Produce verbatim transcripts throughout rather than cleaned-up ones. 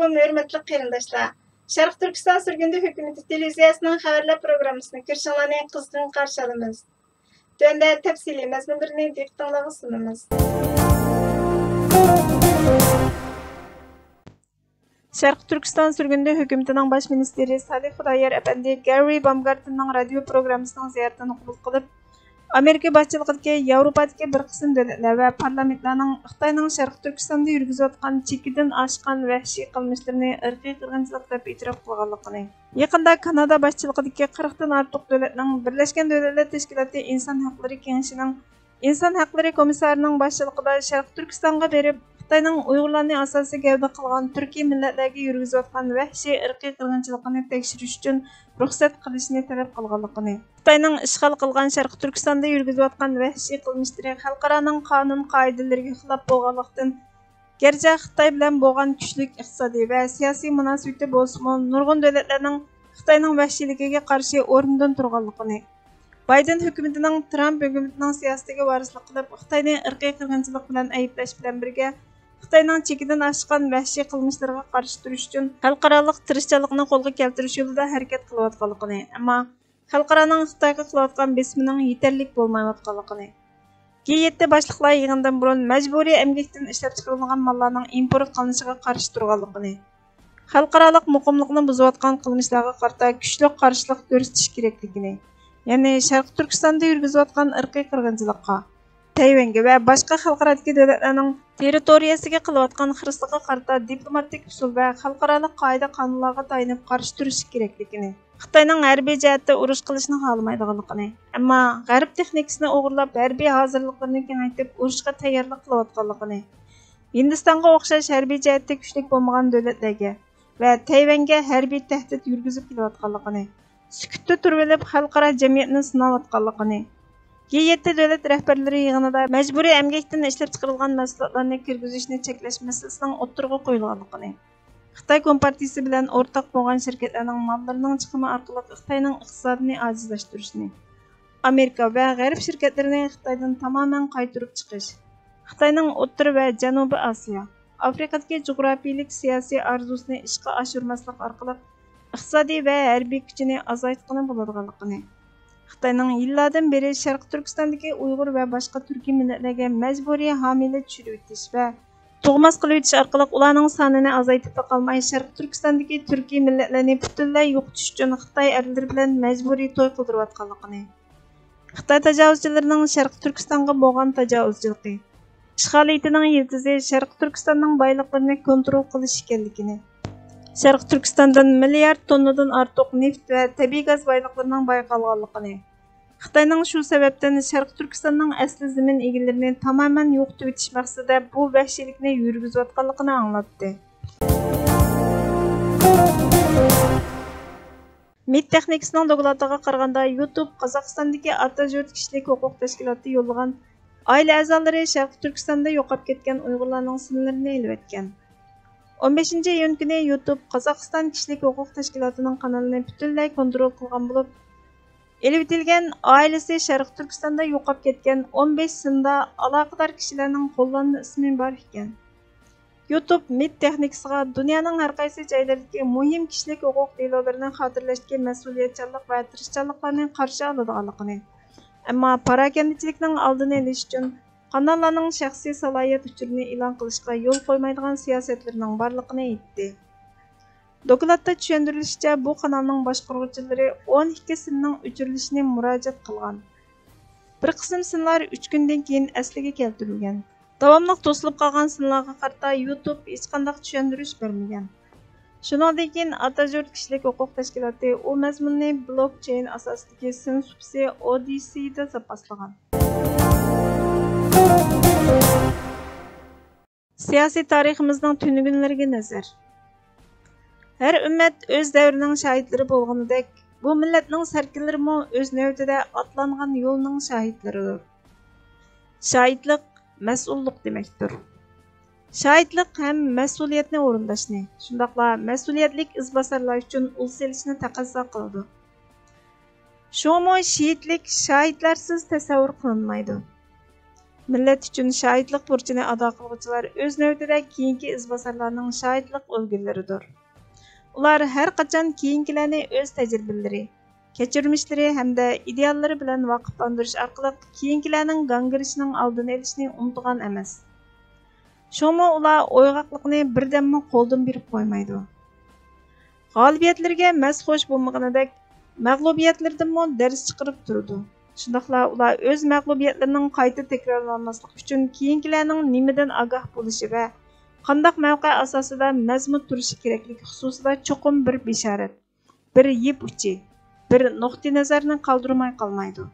ھۆرمەتلىك قېرىنداشلار، شەرقىي تۈركىستان سۈرگۈندە ھۆكۈمىتى تېلېۋىزىيەسىنىڭ خەۋەرلەر پروگراممىسىنى كۆرۈشۈڭلارنى قىزغىن قارشى ئالىمىز. تۆۋەندە تەپسىلىي مەزمۇنلىرىنى دىققىتىڭلارغا سۇنىمىز. شەرقىي تۈركىستان سۈرگۈندە ھۆكۈمىتىنىڭ باش مىنىستىرى سالىھ خۇدايار ئەپەندى گاررى بامگارتنىڭ رادىيو پروگراممىسىنىڭ زىيارىتىنى قوبۇل قىلىپ، ئامېرىكا باشچىلىقىدىكى ياۋروپادىكى بىر قىسىم دۆلەتلەر ۋە پارلامېنتلارنىڭ خىتاينىڭ شەرقىي تۈركىستاندا يۈرگۈزۈۋاتقان چېكىدىن ئاشقان ۋەھشىي قىلمىشلىرىنى ئىرقىي قىرغىنچىلىق دەپ ئېتىراپ قىلغانلىقىنى، يېقىندا كانادا باشچىلىقىدىكى قىرىقتىن ئارتۇق دۆلەتنىڭ بىرلەشكەن دۆلەتلەر تەشكىلاتى ئىنسان ھەقلىرى كېڭىشىنىڭ ئىنسان ھەقلىرى كومىسسارىنىڭ باشچىلىقىدا شەرقىي تۈركىستانغا بېرىپ، خىتاينىڭ ئۇيغۇرلارنى ئاساسىي گەۋدە قىلغان تۈركىي مىللەتلەرگە يۈرگۈزۈۋاتقان ۋەھشىي ئىرقىي قىرغىنچىلىقىنى تەكشۈرۈش ئۈچۈن رۇخسەت قىلىشنى تەلەپ قىلغانلىقىنى، خىتاينىڭ ئىشغال قىلغان شەرقىي تۈركىستاندا يۈرگۈزۈۋاتقان ۋەھشىي قىلمىشلىرى خەلقئارانىڭ قانۇن قائىدىلىرىگە خىلاپ بولغانلىقتىن، گەرچە خىتاي بىلەن بولغان كۈچلۈك ئىقتىسادىي ۋە سىياسىي مۇناسىۋىتى بولسىمۇ، نۇرغۇن دۆلەتلەرنىڭ خىتاينىڭ ۋەھشىيلىكىگە قارشى ئورنىدىن تۇرغانلىقىنى، بايدېن ھۆكۈمىتىنىڭ ترامپ ھۆكۈمىتىنىڭ سىياسىتىگە ۋارىسلىق قىلىپ، خىتاينى ئىرقىي قىرغىنچىلىق بىلەن ئەيىبلەش بىلەن بىرگە، خىتاينىڭ چېكىدىن ئاشقان ۋەھشىي قىلمىشلىرىغا قارشى تۇرۇش ئۈچۈن خەلقئارالىق تىرىشچانلىقنى قولغا كەلتۈرۈش يولىدا ھەرىكەت قىلىۋاتقانلىقىنى، ئەمما خەلقئارانىڭ خىتايغا قىلىۋاتقان بېسىمىنىڭ يېتەرلىك بولمايۋاتقانلىقىنى، جى يەتتە باشلىقلار يىغىنىدىن بۇرۇن مەجبۇرىي ئەمگەكتىن ئىشلەپچىقىرىلغان ماللارنىڭ ئىمپورت قىلىنىشىغا قارشى تۇرغانلىقىنى، خەلقئارالىق مۇقىملىقنى بۇزۇۋاتقان قىلمىشلارغا قارىتا كۈچلۈك قارشىلىق كۆرسىتىش كېرەكلىكىنى، يەنى شەرقىي تۈركىستاندا يۈرگۈزۈۋاتقان ئىرقىي قىرغىنچىلىققا، تەيۋەنگە ۋە باشقا خەلقئارادىكى دۆلەتلەرنىڭ تېررىتورىيەسىگە قىلىۋاتقان خىرىسلىقىغا قارىتا دىپلوماتىك ئۇسۇل ۋە خەلقئارالىق قائىدە-قانۇنلارغا تايىنىپ قارشى تۇرۇشى كېرەكلىكىنى، خىتاينىڭ ھەربىي جەھەتتە ئۇرۇش قىلىشنى خالىمايدىغانلىقىنى، ئەمما غەرب تېخنىكىسىنى ئوغرىلاپ، ھەربىي ھازىرلىقلىرىنى كېڭەيتىپ، ئۇرۇشقا تەييارلىق قىلىۋاتقانلىقىنى، ھىندىستانغا ئوخشاش ھەربىي جەھەتتە كۈچلۈك بولمىغان دۆلەتلەرگە ۋە تەيۋەنگە ھەربىي تەھدىت يۈرگۈزۈپ كېلىۋاتقانلىقىنى، سۈكۈتتە تۇرۇۋېلىپ خەلقئارا جەمئىيەتنى سىناۋاتقانلىقىنى، جى يەتتە دۆلەت رەھبەرلىرى يىغىنىدا مەجبۇرىي ئەمگەكتىن ئىشلەپچىقىرىلغان مەھسۇلاتلارنى كىرگۈزۈشنى چەكلەش مەسىلىسىنىڭ ئوتتۇرىغا قويۇلغانلىقىنى، خىتاي كومپارتىيىسى بىلەن ئورتاق بولغان شىركەتلەرنىڭ ماللىرىنىڭ چىقىمى ئارقىلىق خىتاينىڭ ئىقتىسادىنى ئاجىزلاشتۇرۇشىنى، ئامېرىكا ۋە غەرب شىركەتلىرىنى خىتايدىن تامامەن قايتۇرۇپ چىقىش، خىتاينىڭ ئوتتۇرا ۋە جەنۇبىي ئاسىيا، ئافرىقىدىكى جۇغراپىيىلىك سىياسىي ئارزۇسىنى ئىشقا ئاشۇرماسلىق ئارقىلىق ئىقتىسادىي ۋە ھەربىي كۈچىنى ئازايتقىلى بولىدىغانلىقىنى، خىتاينىڭ يىللاردىن بېرى شەرقىي تۈركىستاندىكى ئۇيغۇر ۋە باشقا تۈركىي مىللەتلەرگە مەجبۇرىي ھامىيلە چۈشۈرۈۋېتىش ۋە تۇغماس قىلىۋېتىش ئارقىلىق ئۇلارنىڭ سانىنى ئازايتىپلا قالماي، شەرقىي تۈركىستاندىكى تۈركىي مىللەتلەرنى پۈتۈنلەي يوقىتىش ئۈچۈن خىتاي ئەرلىرى بىلەن مەجبۇرىي توي قىلدۇرۇۋاتقانلىقىنى، خىتاي تاجاۋۇزچىلىرىنىڭ شەرقىي تۈركىستانغا بولغان تاجاۋۇزچىلىقى، ئىشغالىيىتىنىڭ يىلتىزى شەرقىي تۈركىستاننىڭ بايلىقلىرىنى كونترول قىلىش ئىكەنلىكىنى، شەرقىي تۈركىستاندىن مىليارد توننىدىن ئارتۇق نېفىت ۋە تەبىئىي گاز بايلىقلىرىنىڭ بايقالغانلىقىنى، خىتاينىڭ شۇ سەۋەبتىن شەرقىي تۈركىستاننىڭ ئەسلى زېمىن ئىگىلىرىنى تامامەن يوقىتىۋېتىش مەقسىتىدە بۇ ۋەھشىيلىكنى يۈرگۈزۈۋاتقانلىقىنى ئاڭلاتتى. مىت تېخنىكىسىنىڭ دوكلاتىغا قارىغاندا، يۇتۇب قازاقىستاندىكى ئاتاژۇرت كىشىلىك ھوقۇق تەشكىلاتى يوللىغان ئائىلە ئەزالىرى شەرقىي تۈركىستاندا يوقاپ كەتكەن ئۇيغۇرلارنىڭ سىنلىرىنى ئېلىۋەتكەن. ئون بەشىنچى ئىيۇن كۈنى يۇتۇب قازاقىستان كىشىلىك ھوقۇق تەشكىلاتىنىڭ قانىلىنى پۈتۈنلەي كونترول قىلغان بولۇپ، ئېلىۋېتىلگەن ئائىلىسى شەرقىي تۈركىستاندا يوقاپ كەتكەن ئون بەش سىندا ئالاقىدار كىشىلەرنىڭ قوللانما ئىسمى بار ئىكەن. يۇتۇب مىت تېخنىكىسىغا دۇنيانىڭ ھەر قايسى جايلىرىدىكى مۇھىم كىشىلىك ھوقۇق دېلولىرىنى خاتىرىلەشتىكى مەسئۇلىيەتچانلىق ۋە تىرىشچانلىقلارنى قارشى ئالىدىغانلىقىنى، ئەمما پاراكەندىچىلىكنىڭ ئالدىنى ئېلىش ئۈچۈن قاناللارنىڭ شەخسىي سالاھىيەت ئۇچۇرىنى ئېلان قىلىشقا يول قويمايدىغان سىياسەتلىرىنىڭ بارلىقىنى ئېيتتى. دوكلاتتا چۈشەندۈرۈلۈشىچە، بۇ قانالنىڭ باشقۇرغۇچىلىرى ئون ئىككى سىننىڭ ئۆچۈرۈلۈشىنى مۇراجىئەت قىلغان. بىر قىسىم سىنلار ئۈچ كۈندىن كېيىن ئەسلىگە كەلتۈرۈلگەن. داۋاملىق توسۇلۇپ قالغان سىنلارغا قارىتا يۇتۇب ھېچقانداق چۈشەندۈرۈش بەرمىگەن. شۇنىڭدىن كېيىن ئاتاژۇرت كىشىلىك ھوقۇق تەشكىلاتى ئۇ مەزمۇننى بلوكچېين ئاساسىدىكى سىن سۇپىسى ئودىسىدا زاپاسلىغان. سىياسىي تارىخىمىزنىڭ تۈنۈگۈنلىرىگە نەزەر. ھەر ئۈممەت ئۆز دەۋرىنىڭ شاھىتلىرى بولغىنىدەك، بۇ مىللەتنىڭ سەركىلىرىمۇ ئۆز نۆۋىتىدە ئاتلانغان يولنىڭ شاھىتلىرىدۇر. شاھىتلىق مەسئۇللۇق دېمەكتۇر. شاھىتلىق ھەم مەسئۇلىيەتنى ئورۇنداشنى، شۇنداقلا مەسئۇلىيەتلىك ئىزباسارلار ئۈچۈن ئۇل سېلىشنى تەقەززا قىلىدۇ. شۇڭىمۇ شېھىتلىك شاھىتلارسىز تەسەۋۋۇر قىلىنمايدۇ. مىللەت ئۈچۈن شاھىتلىق بۇرچىنى ئادا قىلغۇچىلار ئۆز نۆۋىتىدە كېيىنكى ئىزباسارلارنىڭ شاھىتلىق ئۈلگىلىرىدۇر. ئۇلار ھەر قاچان كېيىنكىلەرنى ئۆز تەجرىبىلىرى، كەچۈرمىشلىرى ھەمدە ئىدېئاللىرى بىلەن ۋاقىپلاندۇرۇش ئارقىلىق كېيىنكىلەرنىڭ گاڭگىرىشىنىڭ ئالدىنى ئېلىشنى ئۇنتۇغان ئەمەس. شۇڭىمۇ ئۇلار ئويغاقلىقنى بىردەممۇ قولدىن بېرىپ قويمايدۇ. غالىبىيەتلىرىگە مەس خوش بولمىغىنىدەك، مەغلۇبىيەتلىرىدىنمۇ دەرس چىقىرىپ تۇرىدۇ. شۇنداقلا ئۇلار ئۆز مەغلۇبىيەتلىرىنىڭ قايتا تەكرارلانماسلىقى ئۈچۈن كېيىنكىلەرنىڭ نېمىدىن ئاگاھ بولۇشى ۋە قانداق مەۋقە ئاساسىدا مەزمۇت تۇرۇشى كېرەكلىكى خۇسۇسىدا چوقۇم بىر بېشارەت، بىر يىپ ئۇچى، بىر نۇقتىئىنەزەرنى قالدۇرماي قالمايدۇ.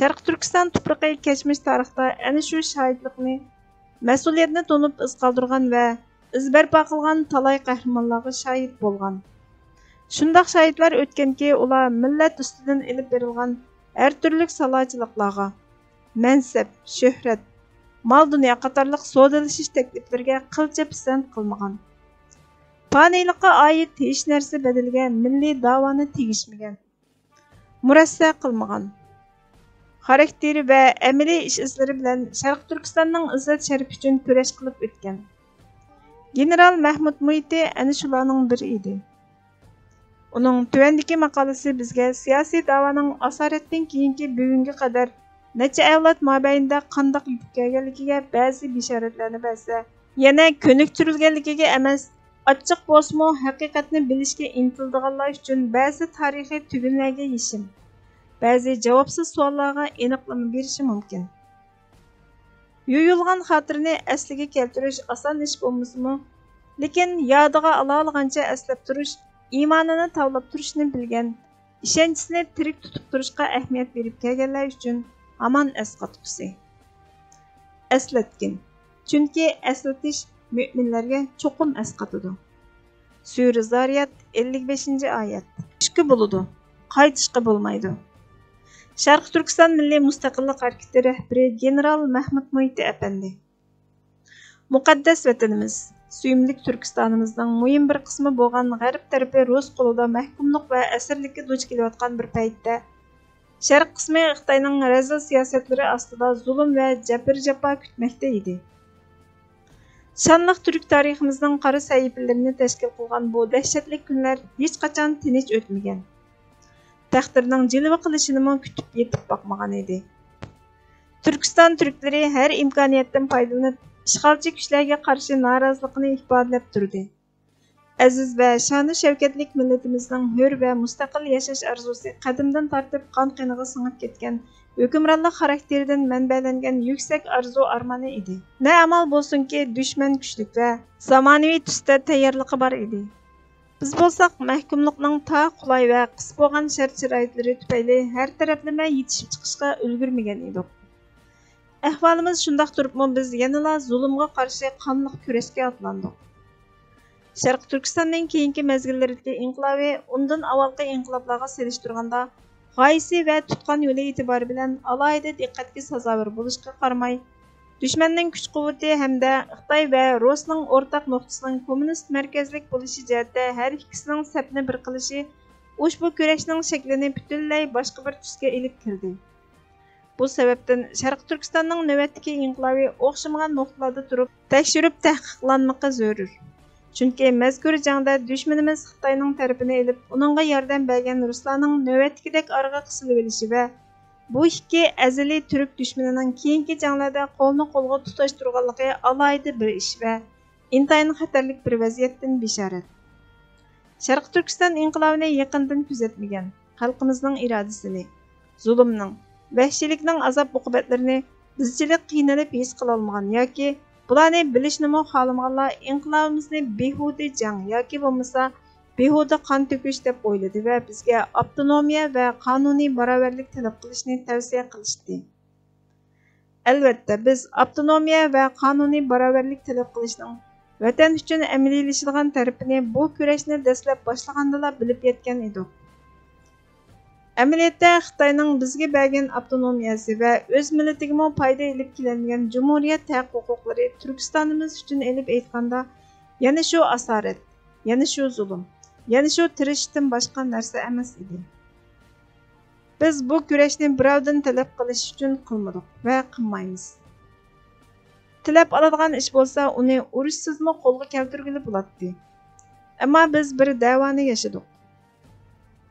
شەرقىي تۈركىستان تۇپرىقى كەچمىش تارىختا ئەنە شۇ شاھىتلىقنى، مەسئۇلىيەتنى تونۇپ ئىز قالدۇرغان ۋە ئىز بەرپا قىلغان تالاي قەھرىمانلارغا شاھىت بولغان. شۇنداق شاھىتلار ئۆتكەنكى، ئۇلار مىللەت ئۈستىدىن ئېلىپ بېرىلغان ھەر تۈرلۈك سالاچىلىقلارغا، مەنسەپ، شۆھرەت، مال-دۇنيا قاتارلىق سودىلىشىش تەكلىپلىرىگە قىلچە پىسەنت قىلمىغان. پانىيلىققا ئائىت ھېچ نەرسە بەدىلىگە مىللىي داۋانى تېگىشمىگەن، مۇرەسسە قىلمىغان. خاراكتېرى ۋە ئەمەلىي ئىش-ئىزلىرى بىلەن شەرقىي تۈركىستاننىڭ ئىززەت-شەرىپى ئۈچۈن كۈرەش قىلىپ ئۆتكەن. گېنېرال مەھمۇت مۇھىتى ئەنە شۇلارنىڭ بىرى ئىدى. ئۇنىڭ تۆۋەندىكى ماقالىسى بىزگە سىياسىي داۋانىڭ ئاسارەتتىن كېيىنكى بۈگۈنگە قەدەر نەچچە ئەۋلاد مابەينىدە قانداق يېتىپ كەلگەنلىكىگە بەزى بېشارەتلەرنى بەرسە، يەنە كۆنۈكتۈرۈلگەنلىكىگە ئەمەس، ئاچچىق بولسىمۇ ھەقىقەتنى بىلىشكە ئىنتىلىدىغانلار ئۈچۈن بەزى تارىخىي تۈگۈنلەرگە يېشىم، بەزى جاۋابسىز سوئاللارغا ئېنىقلىما بېرىشى مۇمكىن. يۇيۇلغان خاتىرىنى ئەسلىگە كەلتۈرۈش ئاسان ئىش بولمىسىمۇ، لېكىن يادىغا ئالالىغانچە ئەسلەپ تۇرۇش ئىمانىنى تاۋلاپ تۇرۇشنى بىلگەن، ئىشەنچىسىنى تىرىك تۇتۇپ تۇرۇشقا ئەھمىيەت بېرىپ كەلگەنلەر ئۈچۈن ھامان ئەسقاتقۇسى. ئەسلەتكىن، چۈنكى ئەسلىتىش مۆمىنلەرگە چوقۇم ئەسقاتىدۇ. سۈرە زارىيات، ئەللىك بەشىنچى ئايەت. كۈچكە بولىدۇ، قايتىشقا بولمايدۇ. شەرقىي تۈركىستان مىللىي مۇستەقىللىق ھەرىكىتى رەھبىرى گېنېرال مەھمۇت مۇھىتى ئەپەندى. مۇقەددەس ۋەتىنىمىز، سۆيۈملۈك تۈركىستانىمىزنىڭ مۇھىم بىر قىسمى بولغان غەرب تەرىپى رۇس قولىدا مەھكۇملۇق ۋە ئەسىرلىككە دۇچ كېلىۋاتقان بىر پەيتتە، شەرق قىسمى خىتاينىڭ رەزىل سىياسەتلىرى ئاستىدا زۇلۇم ۋە جەبىر-جاپا كۈتمەكتە ئىدى. شانلىق تۈرك تارىخىمىزنىڭ قارا سەھىپىلىرىنى تەشكىل قىلغان بۇ دەھشەتلىك كۈنلەر ھېچقاچان تىنچ ئۆتمىگەن. تەقدىرنىڭ جىلۋە قىلىشىنىمۇ كۈتۈپ يېتىپ باقمىغان ئىدى. تۈركىستان تۈركلىرى ھەر ئىمكانىيەتتىن پايدىلىنىپ، ئىشغالچى كۈچلەرگە قارشى نارازىلىقىنى ئىپادىلەپ تۇردى. ئەزىز ۋە شانۇ شەۋكەتلىك مىللىتىمىزنىڭ ھۆر ۋە مۇستەقىل ياشاش ئارزۇسى قەدىمدىن تارتىپ قان قېنىغا سىڭىپ كەتكەن ھۆكۈمرانلىق خاراكتېرىدىن مەنبەلەنگەن يۈكسەك ئارزۇ ئارمىنى ئىدى. نە ئامال بولسۇنكى، دۈشمەن كۈچلۈك ۋە زامانىۋى تۈستە تەييارلىقى بار ئىدى. بىز بولساق مەھكۇملۇقنىڭ تا قولاي ۋە قىس بولغان شەرت-شارائىتلىرى تۈپەيلى ھەر تەرەپلىمە يېتىشىپ چىقىشقا ئۈلگۈرمىگەن ئىدۇق. ئەھۋالىمىز شۇنداق تۇرۇپمۇ، بىز يەنىلا زۇلۇمغا قارشى قانلىق كۈرەشكە ئاتلاندۇق. شەرقىي تۈركىستاننىڭ كېيىنكى مەزگىللىرىدىكى ئىنقىلابى ئۇندىن ئاۋۋالقى ئىنقىلابلارغا سېلىشتۇرغاندا، غايىسى ۋە تۇتقان يولى ئېتىبارى بىلەن ئالاھىدە دىققەتكە سازاۋەر بولۇشىغا قارىماي، دۈشمەننىڭ كۈچ-قۇۋۋىتى ھەمدە خىتاي ۋە رۇسنىڭ ئورتاق نۇقتىسىنىڭ كوممۇنىست مەركەزلىك بولۇشى جەھەتتە ھەر ئىككىسىنىڭ سەپنى بىر قىلىشى ئۇشبۇ كۈرەشنىڭ شەكلىنى پۈتۈنلەي باشقا بىر تۈسكە ئېلىپ كىردى. بۇ سەۋەبتىن شەرقىي تۈركىستاننىڭ نۆۋەتتىكى ئىنقىلابى ئوخشىمىغان نۇقتىلاردا تۇرۇپ تەكشۈرۈپ تەھقىقلانمىقى زۆرۈر. چۈنكى مەزكۇر جەڭدە دۈشمىنىمىز خىتاينىڭ تەرىپىنى ئېلىپ، ئۇنىڭغا ياردەم بەرگەن رۇسلارنىڭ نۆۋەتتىكىدەك ئارىغا قىسىلىۋېلىشى ۋە بۇ ئىككى ئەزەلىي تۈرك دۈشمىنىنىڭ كېيىنكى جەڭلەردە قولنى قولغا تۇتاشتۇرغانلىقى ئالاھىدە بىر ئىش ۋە ئىنتايىن خەتەرلىك بىر ۋەزىيەتتىن بېشارەت. شەرقىي تۈركىستان ئىنقىلابىنى يېقىندىن كۆزەتمىگەن، خەلقىمىزنىڭ ئىرادىسىنى، زۇلۇمنىڭ، ۋەھشىيلىكنىڭ ئازاب-ئوقۇبەتلىرىنى ئىزچىلىك قىينىلىپ ھېس قىلالمىغان ياكى بۇلارنى بىلىشنىمۇ خالىمىغانلار ئىنقىلابىمىزنى بىھۇدە جەڭ ياكى بولمىسا بىھۇدە قان تۆكۈش دەپ ئويلىدى ۋە بىزگە ئاپتونومىيە ۋە قانۇنىي باراۋەرلىك تەلەپ قىلىشنى تەۋسىيە قىلىشتى. ئەلۋەتتە، بىز ئاپتونومىيە ۋە قانۇنىي باراۋەرلىك تەلەپ قىلىشنىڭ ۋەتەن ئۈچۈن ئەمەلىيلىشىدىغان تەرىپىنى بۇ كۈرەشنى دەسلەپ باشلىغاندىلا بىلىپ يەتكەن ئىدۇق. ئەمەلىيەتتە، خىتاينىڭ بىزگە بەرگەن ئاپتونومىيەسى ۋە ئۆز مىللىتىگىمۇ پايدا ئېلىپ كېلەلمىگەن جۇمھۇرىيەت ھەق-ھوقۇقلىرى تۈركىستانىمىز ئۈچۈن ئېلىپ ئېيتقاندا، يەنە شۇ ئاسارەت، يەنە شۇ زۇلۇم، يەنە شۇ تىرىشىشتىن باشقا نەرسە ئەمەس ئىدى. بىز بۇ كۈرەشنى بىراۋدىن تەلەپ قىلىش ئۈچۈن قىلمىدۇق ۋە قىلمايمىز. تىلەپ ئالىدىغان ئىش بولسا، ئۇنى ئۇرۇشسىزمۇ قولغا كەلتۈرگىلى بولاتتى. ئەمما بىز بىر دەۋانى ياشىدۇق.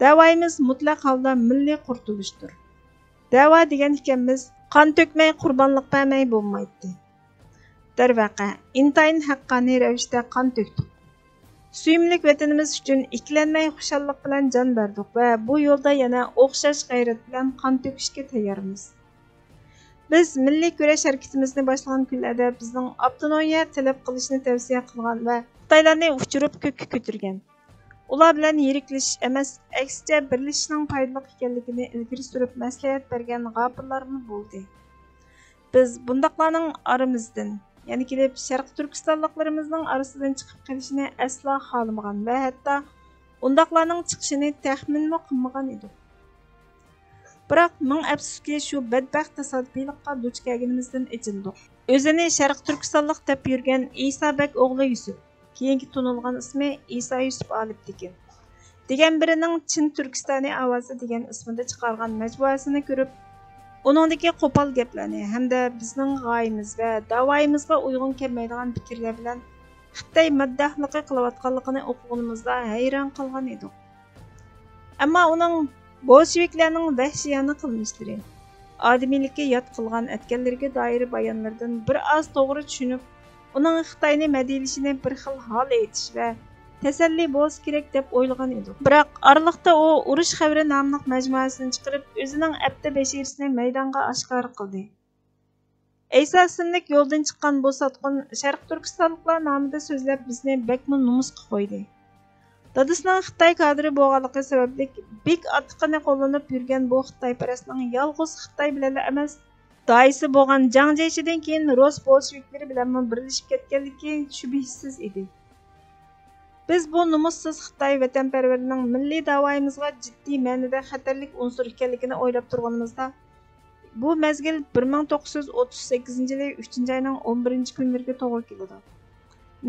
دەۋايىمىز مۇتلەق ھالدا مىللىي قۇرتۇلۇشتۇر. دەۋا دېگەن ئىكەنمىز، قان تۆكمەي، قۇربانلىق بەرمەي بولمايتتى. دەرۋەقە، ئىنتايىن ھەققانىي رەۋىشتە قان تۆكتۇق. سۆيۈملۈك ۋەتىنىمىز ئۈچۈن ئىككىلەنمەي خۇشاللىق بىلەن جان بەردۇق ۋە بۇ يولدا يەنە ئوخشاش غەيرەت بىلەن قان تۆكۈشكە تەييارمىز. بىز مىللىي كۈرەش ھەرىكىتىمىزنى باشلىغان كۈنلەردە بىزنىڭ ئاپتونومىيە تەلەپ قىلىشنى تەۋسىيە قىلغان ۋە خىتايلارنى ئۇچۇرۇپ كۆككە كۆتۈرگەن، ئۇلار بىلەن يىرىكلىشىش ئەمەس، ئەكسىچە بىرلىشىشنىڭ پايدىلىق ئىكەنلىكىنى ئىلگىرى سۈرۈپ مەسلىھەت بەرگەن غاپىللارمۇ بولدى. بىز بۇنداقلارنىڭ ئارىمىزدىن، يەنە كېلىپ شەرقىي تۈركىستانلىقلىرىمىزنىڭ ئارىسىدىن چىقىپ قېلىشىنى ئەسلا خالىمىغان ۋە ھەتتا ئۇنداقلارنىڭ چىقىشىنى تەخمىنمۇ قىلمىغان ئىدۇق. بىراق مىڭ ئەپسۇسكى، شۇ بەتبەخت تاسادىپىيلىققا دۇچ كەلگىنىمىزدىن ئېچىندۇق. ئۆزىنى شەرقىي تۈركىستانلىق دەپ يۈرگەن ئىسا بەگ ئوغلى يۈسۈپ، كېيىنكى تونۇلغان ئىسمى ئىسا يۈسۈپ ئالىپتېكىن، دېگەن بىرىنىڭ چىن تۈركىستانى ئاۋازى دېگەن ئىسمىدا چىقارغان مەجمۇئەسىنى كۆرۈپ، ئۇنىڭدىكى قوپال گەپلەرنى ھەمدە بىزنىڭ غايىمىز ۋە داۋايىمىزغا ئۇيغۇن كەلمەيدىغان پىكىرلەر بىلەن خىتاي مەدداھلىقى قىلىۋاتقانلىقىنى ئوقۇغىنىمىزدا ھەيران قالغان ئىدۇق. ئەمما ئۇنىڭ بولشېۋىكلارنىڭ ۋەھشىيانە قىلمىشلىرى، ئادىمىيلىككە يات قىلغان ئەتكەنلىرىگە دائىر بايانلىرىدىن بىر ئاز توغرا چۈشىنىپ، ئۇنىڭ خىتاينى مەدھىيلىشىنى بىر خىل ھال ئېيتىش ۋە تەسەللى بولسا كېرەك دەپ ئويلىغان ئىدۇق. بىراق ئارىلىقتا ئۇ ئۇرۇش خەۋىرى ناملىق مەجمۇئەسىنى چىقىرىپ، ئۆزىنىڭ ئەپتە بەشىرىسىنى مەيدانغا ئاشكارا قىلدى. ئەيسا ئىسىملىك يولدىن چىققان بۇ ساتقۇن شەرقىي تۈركىستانلىقلار نامىدا سۆزلەپ، بىزنى بەكمۇ نومۇسقا قويدى. دادىسىنىڭ خىتاي كادىرى بولغانلىقى سەۋەبلىك، بىك ئاتىقىنى قوللىنىپ يۈرگەن بۇ خىتايپەرەسنىڭ يالغۇز خىتاي بىلەنلا ئەمەس، داھىيسى بولغان جاڭ جيېشىدىن كېيىن رۇس بولشېۋىكلىرى بىلەنمۇ بىرلىشىپ كەتكەنلىكى شۈبھىسىز ئىدى. بىز بۇ نومۇسسىز خىتاي ۋەتەنپەرۋەرلىرىنىڭ مىللىي داۋايىمىزغا جىددىي مەنىدە خەتەرلىك ئۇنسۇر ئىكەنلىكىنى ئويلاپ تۇرغىنىمىزدا، بۇ مەزگىل بىر مىڭ توققۇز يۈز ئوتتۇز سەككىزىنچى يىلى ئۈچىنچى ئاينىڭ ئون بىرىنچى كۈنلىرىگە توغرا كېلىدۇ.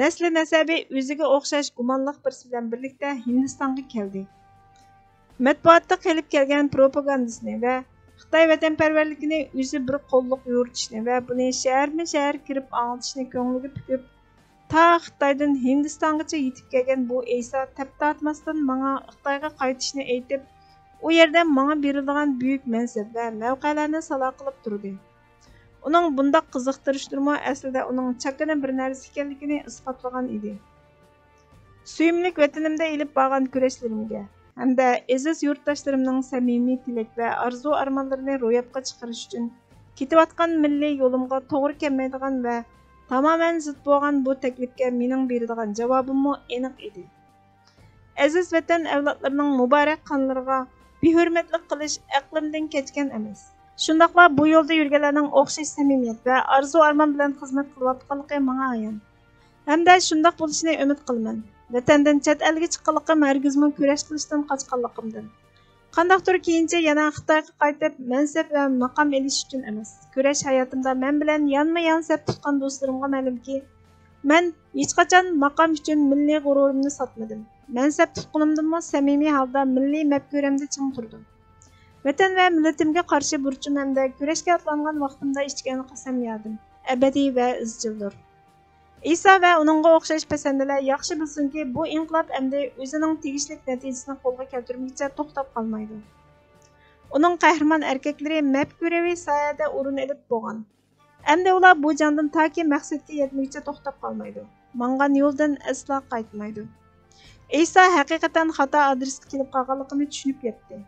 نەسلى نەسەبى ئۆزىگە ئوخشاش گۇمانلىق بىرسى بىلەن بىرلىكتە ھىندىستانغا كەلدى. مەتبۇئاتتا قىلىپ كەلگەن پروپاگاندىسىنى ۋە خىتاي ۋەتەنپەرۋەرلىكىنى ئۆزى بىر قوللۇق يورۇتۇشنى ۋە بۇنى شەھەرمۇ شەھەر كىرىپ ئاڭلىتىشنى كۆڭلىگە پۈكۈپ، تا خىتايدىن ھىندىستانغىچە يېتىپ كەلگەن بۇ ئەيسا تەپ تارتماستىن ماڭا خىتايغا قايتىشنى ئېيتىپ، ئۇ يەردە ماڭا بېرىلىدىغان بۈيۈك مەنسەپ ۋە مەۋقەلەرنى سالا قىلىپ تۇردى. ئۇنىڭ بۇنداق قىزىقتۇرۇشلىرىمۇ ئەسلىدە ئۇنىڭ چاكىنا بىر نەرسە ئىكەنلىكىنى ئىسپاتلىغان ئىدى. سۆيۈملۈك ۋەتىنىمدە ئېلىپ بارغان كۈرەشلىرىمگە ھەمدە ئېزىز يۇرتداشلىرىمنىڭ سەمىمىي تىلەك ۋە ئارزۇ-ئارمانلىرىنى روياپقا چىقىرىش ئۈچۈن كېتىۋاتقان مىللىي يولۇمغا توغرا كەلمەيدىغان ۋە تامامەن زىت بولغان بۇ تەكلىپكە مېنىڭ بېرىدىغان جاۋابىممۇ ئېنىق ئىدى. ئەزىز ۋەتەن ئەۋلادلىرىنىڭ مۇبارەك قانلىرىغا بىھۆرمەتلىك قىلىش ئەقلىمدىن كەچكەن ئەمەس. شۇنداقلا بۇ يولدا يۈرگەنلەرنىڭ ئوخشاش سەمىمىيەت ۋە ئارزۇ-ئارمان بىلەن خىزمەت قىلىۋاتقانلىقى ماڭا ئايان. ھەمدە شۇنداق بولۇشىنى ئۈمىد قىلىمەن. ۋەتەندىن چەت ئەلگە چىققانلىقىم ھەرگىزمۇ كۈرەش قىلىشتىن قاچقانلىقىمدىن. قانداقتۇر كېيىنچە يەنە خىتايغا قايتىپ، مەنسەپ ۋە ماقام ئېلىش ئۈچۈن ئەمەس، كۈرەش ھاياتىمدا مەن بىلەن يانمۇ يان سەپ تۇتقان دوستلىرىمغا مەلۇمكى، مەن ھېچقاچان ماقام ئۈچۈن مىللىي غۇرۇرۇمنى ساتمىدىم. مەنسەپ تۇتقىنىمدىنمۇ سەمىمىي ھالدا مىللىي مەپكۇرەمدە چىڭ تۇردۇم. ۋەتەن ۋە مىللىتىمگە قارشى بۇرچۇم ھەمدە كۈرەشكە ئاتلانغان ۋاقتىمدا ئىچكەن قەسەم يادىم ئەبەدىي ۋە ئىزچىلدۇر. ئىسا ۋە ئۇنىڭغا ئوخشاش پەسەندىلەر ياخشى بىلسۇنكى، بۇ ئىنقىلاب ئەمدى ئۆزىنىڭ تېگىشلىك نەتىجىسىنى قولغا كەلتۈرمىگىچە توختاپ قالمايدۇ. ئۇنىڭ قەھرىمان ئەركەكلىرى مەپكۇرەۋى ساھەدە ئورۇن ئېلىپ بولغان. ئەمدى ئۇلار بۇ جەڭدىن تاكى مەقسەتكە يەتمىگۈچە توختاپ قالمايدۇ. ماڭغان يولدىن ئەسلا قايتمايدۇ. ئىسا ھەقىقەتەن خاتا ئادرېسقا كېلىپ قالغانلىقىنى چۈشىنىپ يەتتى.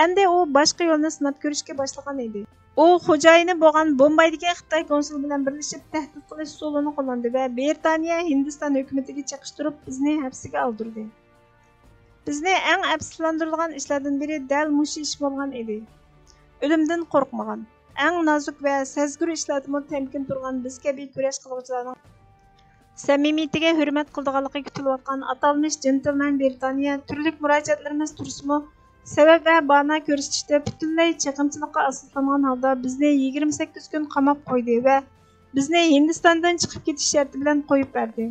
ئەمدى ئۇ باشقا يولنى سىناپ كۆرۈشكە باشلىغان ئىدى. ئۇ خوجايىنى بولغان بومبايدىكى خىتاي كونسۇلى بىلەن بىرلىشىپ تەھدىت قىلىش ئۇسۇلىنى قوللاندى ۋە بىرىتانىيە ھىندىستان ھۆكۈمىتىگە چېقىشتۇرۇپ، بىزنى ھەپسىگە ئالدۇردى. بىزنى ئەڭ ئەپسۇسلاندۇرىدىغان ئىشلاردىن بىرى دەل مۇشۇ ئىش بولغان ئىدى. ئۆلۈمدىن قورقمىغان، ئەڭ نازۇك ۋە سەزگۈر ئىشلاردىمۇ تەمكىن تۇرغان بىز كەبى كۈرەش قىلغۇچىلارنىڭ سەمىمىيىتىگە ھۆرمەت قىلىدىغانلىقى كۈتۈلۈۋاتقان ئاتالمىش جېنتىلمېن بىرىتانىيە تۈرلۈك مۇراجىئەتلىرىمىز تۇرسىمۇ، سەۋەب ۋە باھانە كۆرسىتىشتە پۈتۈنلەي چېقىمچىلىققا ئاساسلانغان ھالدا بىزنى يىگىرمە سەككىز كۈن قاماپ قويدى ۋە بىزنى ھىندىستاندىن چىقىپ كېتىش شەرتى بىلەن قويۇپ بەردى.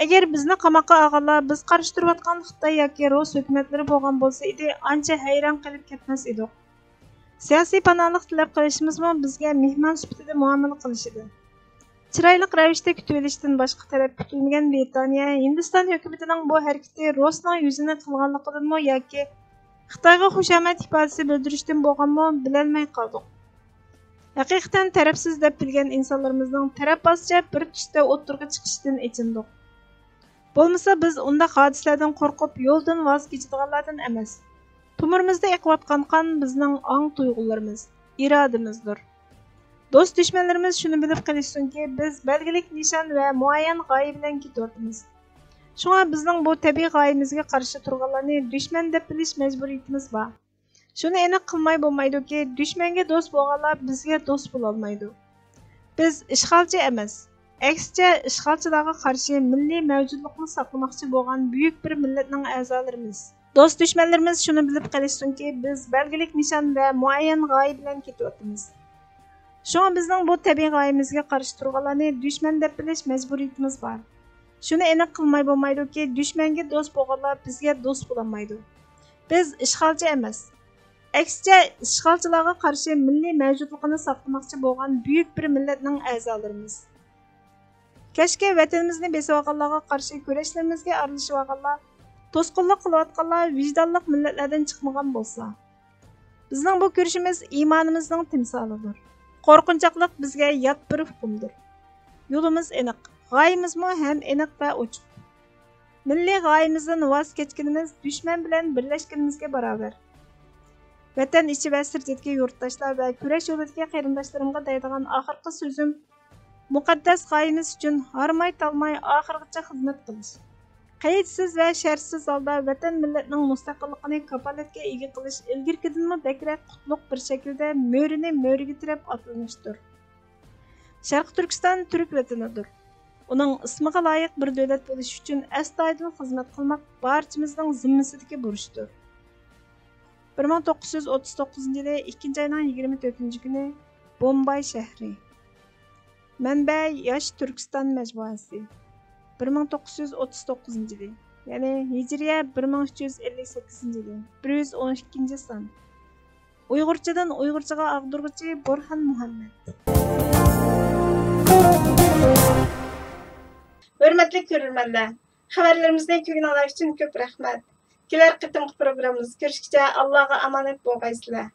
ئەگەر بىزنى قاماققا ئالغانلار بىز قارشى تۇرۇۋاتقان خىتاي ياكى رۇس ھۆكۈمەتلىرى بولغان بولسا ئىدى، ئانچە ھەيران قېلىپ كەتمەس ئىدۇق. سىياسىي پاناھلىق تىلەپ قېلىشىمىزمۇ بىزگە مېھمان سۈپىتىدە مۇئامىلە قىلىشىدى. چىرايلىق رەۋىشتە كۈتۈۋېلىشتىن باشقا تەرەپ كۈتۈلمىگەن بىرىتانىيە، ھىندىستان ھۆكۈمىتىنىڭ بۇ ھەرىكىتى رۇسنىڭ يۈزىنى تىلغانلىقىدىنمۇ ياكى خىتايغا خۇشامەت ئىپادىسى بىلدۈرۈشتىن بولغانمۇ، بىلەلمەي قالدۇق. ھەقىقەتەن تەرەپسىز دەپ بىلگەن ئىنسانلىرىمىزنىڭ تەرەپ بازچە بىر تۈستە ئوتتۇرىغا چىقىشىدىن ئېچىندۇق. بولمىسا بىز ئۇنداق ھادىسىلەردىن قورقۇپ يولدىن ۋاز كېچىدىغانلاردىن ئەمەس. تومۇرىمىزدا ئېقىۋاتقان قان بىزنىڭ ئاڭ تۇيغۇلىرىمىز، ئىرادىمىزدۇر. دوست دۈشمەنلىرىمىز شۇنى بىلىپ قېلىشسۇنكى، بىز بەلگىلىك نىشان ۋە مۇئەييەن غايە بىلەن كېتىۋاتىمىز. شۇڭا بىزنىڭ بۇ تەبىئىي غايىمىزگە قارشى تۇرغانلارنى دۈشمەن دەپ بىلىش مەجبۇرىيىتىمىز بار. شۇنى ئېنىق قىلماي بولمايدۇكى، دۈشمەنگە دوست بولغانلار بىزگە دوست بولالمايدۇ. بىز ئىشغالچى ئەمەس، ئەكسىچە ئىشغالچىلارغا قارشى مىللىي مەۋجۇتلۇقنى ساقلىماقچى بولغان بۈيۈك بىر مىللەتنىڭ ئەزالىرىمىز. دوست دۈشمەنلىرىمىز شۇنى بىلىپ قېلىشسۇنكى، بىز بەلگىلىك نىشان ۋە مۇئەييەن غايە بىلەن كېتىۋاتىمىز. شۇڭا بىزنىڭ بۇ تەبىئىي غايىمىزگە قارشى تۇرغانلارنى دۈشمەن دەپ بىلىش مەجبۇرىيىتىمىز بار. شۇنى ئېنىق قىلماي بولمايدۇكى، دۈشمەنگە دوست بولغانلار بىزگە دوست بولالمايدۇ. بىز ئىشغالچى ئەمەس، ئەكسىچە ئىشغالچىلارغا قارشى مىللىي مەۋجۇتلۇقىنى ساقلىماقچى بولغان بۈيۈك بىر مىللەتنىڭ ئەزالىرىمىز. كەچكە ۋەتىنىمىزنى بېسىۋالغانلارغا قارشى كۈرەشلىرىمىزگە ئارىلىشىۋالغانلار، توسقۇنلۇق قىلىۋاتقانلار ۋىجدانلىق مىللەتلەردىن چىقمىغان بولسا. بىزنىڭ بۇ كۈرىشىمىز ئىمانىمىزنىڭ تىمسالىدۇر. قورقۇنچاقلىق بىزگە يات بىر ئۇقۇمدۇر. يولىمىز ئېنىق، غايىمىزمۇ ھەم ئېنىق ۋە ئوچۇق. مىللىي غايىمىزدىن ۋاز كەچكىنىمىز دۈشمەن بىلەن بىرلەشكىنىمىزگە باراۋەر. ۋەتەن ئىچى ۋە سىرتىدىكى يۇرتداشلار ۋە كۈرەش يولىدىكى قېرىنداشلىرىمغا دەيدىغان ئاخىرقى سۆزۈم، مۇقەددەس غايىمىز ئۈچۈن ھارماي-تالماي ئاخىرغىچە خىزمەت قىلىش. قەيتسىز ۋە شەرتسىز ھالدا ۋەتەن مىللەتنىڭ مۇستەقىللىقىنى كاپالەتكە ئىگە قىلىش ئىلگىرىكىدىنمۇ بەكرەك قۇتلۇق بىر شەكىلدە مۆرىنى مۆرىگە تىرەپ ئاتلىنىشتۇر. شەرقىي تۈركىستان تۈرك ۋەتىنىدۇر. ئۇنىڭ ئىسمىغا لايىق بىر دۆلەت بولۇش ئۈچۈن ئەستايىدىل خىزمەت قىلماق بارچىمىزنىڭ زىممىسىدىكى بۇرچتۇر. بىر مىڭ توققۇز يۈز ئوتتۇز توققۇزىنچى يىلى ئىككىنچى ئاينىڭ يىگىرمە تۆتىنچى كۈنى، بومباي شەھىرى. مەنبە: ياش تۈركىستان مەجمۇئەسى. بىر مىڭ توققۇز يۈز ئوتتۇز توققۇزىنچى يىلى، يەنى ھىجرىيە بىر مىڭ ئۈچ يۈز ئەللىك سەككىزىنچى يىلى، بىر يۈز ئون ئىككىنچى سان. ئۇيغۇرچىدىن ئۇيغۇرچىغا ئاغدۇرغۇچى بورھان مۇھەممەد. ھۆرمەتلىك كۆرۈرمەنلەر، خەۋەرلىرىمىزنى كۆرگىنىڭلار ئۈچۈن كۆپ رەھمەت. كېلەر قېتىمقى پروگراممىمىزدا كۆرۈشكىچە ئاللاغا ئامانەت بولغايسىلەر.